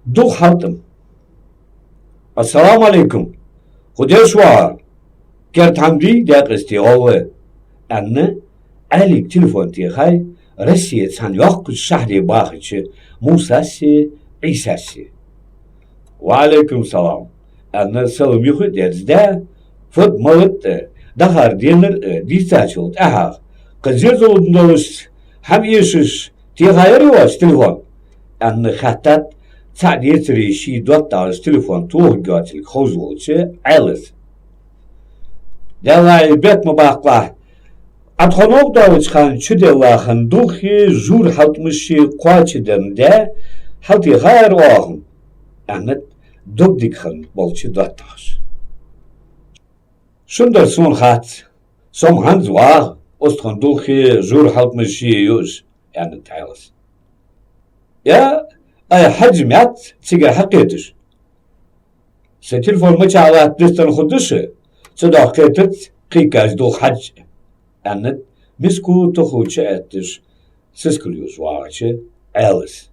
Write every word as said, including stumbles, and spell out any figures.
Дулх хьалтӀам. «Ассаламу Ӏалайкум! Фу деш ва Ӏа? Керда хӀама дий, декъаза тӀа гӀолла?» — аьнна, Ӏаьлийга телефон техай Россе цхьан йоккхача шахьаре бахача Мусаси Ӏийсаси. «Ва Ӏалайкум салам», — аьнна, салам юха а дерзадаь, фуд-малад а, дӀахар-денар а дийцачул тӀехьагӀа: «Кхы зезал долаш хӀама эшаш техаярий оаш телефон?» — аьнна хаьттад цхьа децаре ший доттагӀаш телефон тохаргйоацилга ховш волча Ӏаьлас. «Даьллахьа, бетта ма баккхалахь, Ӏа тхо новкъа доаллача хана чуделла хинна дулхи жура хьалтӀамаши кхоачашдарна даь хьалтӀехаяр оаха», — аьннад дог дика хинна болча доттагӀаша. «Шун дар сона хац, со-м хӀанз вагӀа, оаха тхона дулхи жура хьалтӀамаши юаш», — аьннад Ӏаьлас. «Я, ай, хьажа мец цигара хьакхеташ. Са телефон мичахьа латт дистан хургда ше, цудухьа кхетац кхы кхаьча дулх хьажа», — аьннад миску тоху чу аьтташ сискал юаш вагӀача Ӏаьлас.